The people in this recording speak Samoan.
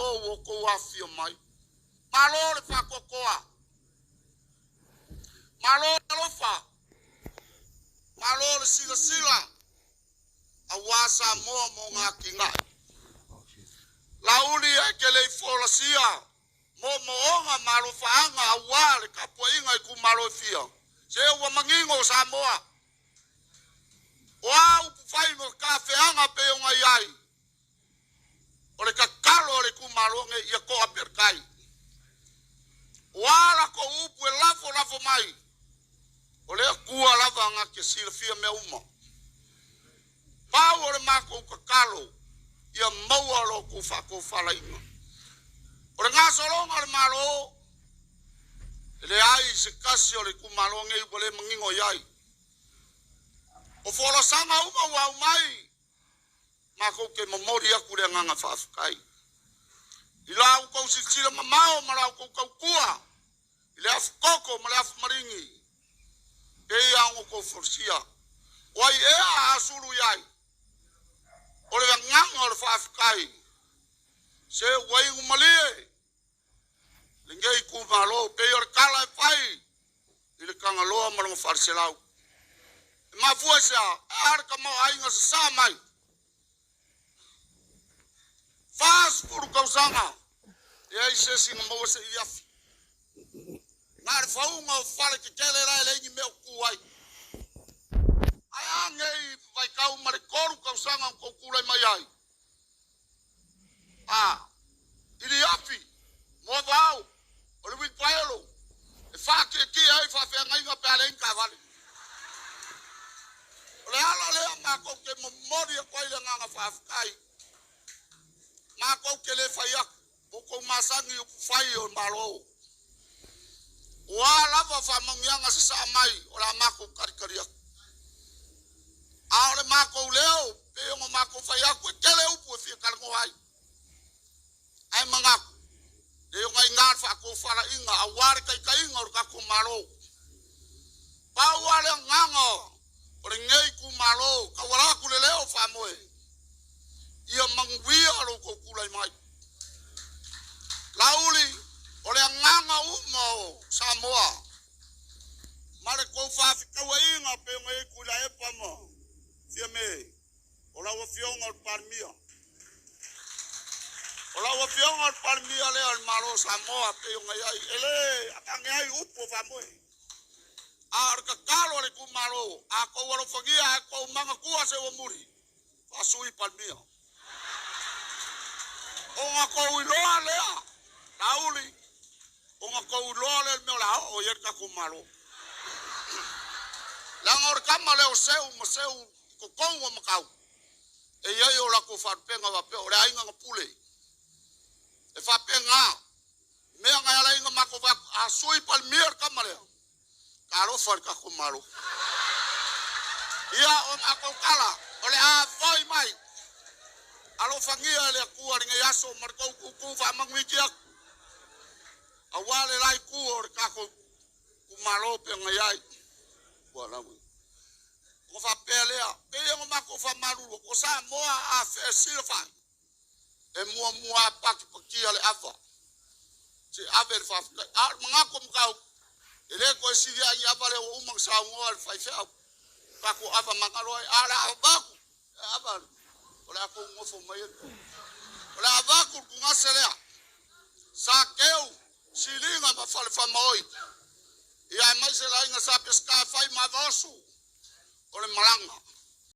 Malo ua outou afifio mai. Malo le faatoatoa. Malo le alofa. Malo le silasila aua Samoa mo ona atinae. Laauli ae te le i folasia moomooga ma alofaaga aua le tapuaiga i itumalo e fia, se ua manino Samoa. O a upu fai ma tafeaga pei ona i ai, o le tatalo a le itumalo nei ia toa pea le tai. O a latou upu e lafolafo mai, o le Atua lava na te silafia mea uma. Pau o le matou tatalo, ia maua lo outou faatofalaiga. O le gasologa o le Malo, e leai se tasi o le itumalo nei ua le manino i ai. O folasaga uma ua aumai, matou te momoli atu le agaga faafetai i la outou silasila mamao ma la outou tautua i le afu koko ma le afu maligi, pei lava ona outou folasia. O ai ea a sulu i ai? O le agaga o le faafetai, se ua inu malie lenei itumalo, pei o le tala e fai i le Tagaloa ma lona faleselau. E mafua i se a? E a le tamaoaiga sasā mai? 40 tausaga e leai se isi na maua se iliafi. Na o le fauga o fale tetele la e leai ni mea o tu ai. Ae a nei vaitau ma le 3 tausaga na tou tulai mai ai? A iliafi, moavao, o le uilipaelo e faatietie ai faafeagaiga pe a leai ni taavale. O le ala lea matou te momoli atu ai le agaga faafetai. Matou te le fai atu, ua outou masani i upufai o le Malo. O a lava faamanuiaga sasaa mai, o le a matou talitali atu. A o le matou leo, pei ona matou fai atu, e tele upu e fia talanoa ai. Ae manatu, e ona i ina le faatofalaiga aua le taitaiga o le tatou Malo. Pau lava le agaga o lenei itumalo, tauala atu le leo faamoe, ia manuia lo outou tulai mai. Laauli, o le agaga uma o Samoa ma le tou faafetauaiga pei ona i ai Tuilaepa ma Fiame, o lau Afioga o le Palemia. O lau Afioga o le Palemia lea o le Malo o Samoa pei ona i ai, e le avane ai upu o faamoe. A o le tatalo a le itumalo, a tou alofagia ae tou manatua se ua muli, faasui Palemia. Ona tou iloa lea, Laauli, ona tou iloa lea le mea o le a oo i ai le tatou Malo. Leaga o le tama lea o Seu ma Seu i totonu o Matau, e i ai o latou faalupega faapea o le aiga na pule. E faapena, mea na ala ai ona matou vaai atu, a sui Palemia le tama lea, talofa i le tatou Malo. Ia, o matou tala, o le a foi mai. Alofagia e le Atua lenei aso ma le tou tūtū faamanuitia atu, aua le la itu o le tatou itumalo pe ona i ai. Ua lava. Ona faapea lea, pei ona matou faamalulu atu, o Samoa a fesilafai, e muamua patipatia le ava, se ave le faafetai. A o le manatu o Mataupu, e le toe sili ai ni ava lea ua uma ona saunoa le faifeau, tatou ava magalo ai. A o le a avatu, e ava, o le a tou nofo mai ai. O le a avatu le tugase lea, Sakeu, Siliga ma Falefamaoi, ia aemaise le aiga Sa Peseta e fai ma Avaoso o le malaga.